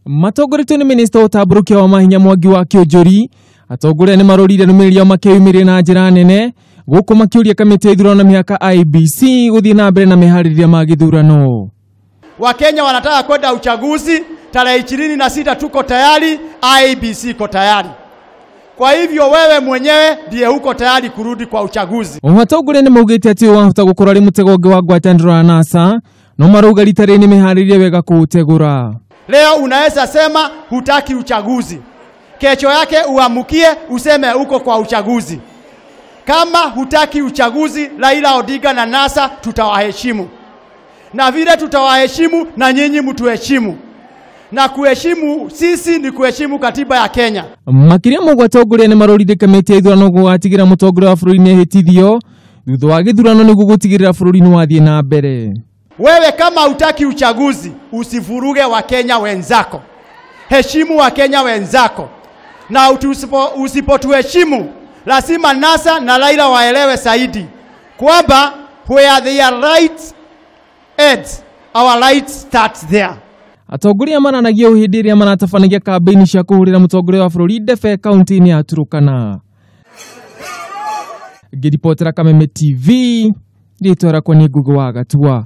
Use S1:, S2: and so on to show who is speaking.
S1: Matongoretio nĩ minista wa ũtambũrũkia wa mahinya Mwangi wa Kĩũnjũri, atongoria nĩ marorire ndũmĩrĩri yao makĩyumĩria na njĩra nene gũkũ makĩũria kamĩtĩ ya ithurano na mĩhaka IEBC gũthiĩ na mbere na meharĩrĩria ma gĩthurano.
S2: Wakenya wanataka kwenda uchaguzi tarehe 26, tuko tayari, IEBC iko tayari. Kwa hivyo wewe mwenyewe ndiye uko tayari kurudi kwa uchaguzi.
S1: Oho atongoria nĩ maugĩte atĩ ũyũ wahota gũkorwo arĩ mũtego ũngĩ wa ngwatanĩro ya NASA, no marauga rita rĩrĩ nĩ meharĩirie wega kũũtegũra.
S2: Leo unaweza sema hutaki uchaguzi, kesho yake uamukie useme uko kwa uchaguzi. Kama hutaki uchaguzi, Raila Odinga na NASA tutawaheshimu, na vile tutawaheshimu na nyinyi mtuheshimu, na kuheshimu sisi ni kuheshimu katiba ya Kenya.
S1: Makĩria ma ũguo atongoria nĩ marorire kamĩtĩ ya ithurano gũgatigĩra mũtongoria wa bũrũri nĩehĩtithio thutha wa gĩthurano nĩguo gũtigĩrĩra bũrũri nĩ wathiĩ na mbere.
S2: Wewe kama hutaki uchaguzi, usivuruge Wakenya wenzako, heshimu Wakenya wenzako, na usipotuheshimu lazima NASA na Raila waelewe zaidi kwamba where their rights ends, our rights start there.
S1: Atongoria maranagia ũũ hĩndĩ ĩrĩa maratabanagia kambĩini cia kũhũrĩra mũtongoria wa bũrũri ndebe kaunti-inĩ ya Turkana. Ngĩribotera Kameme TV, rĩtwa rĩakwa nĩ Ngugi wa Gatua.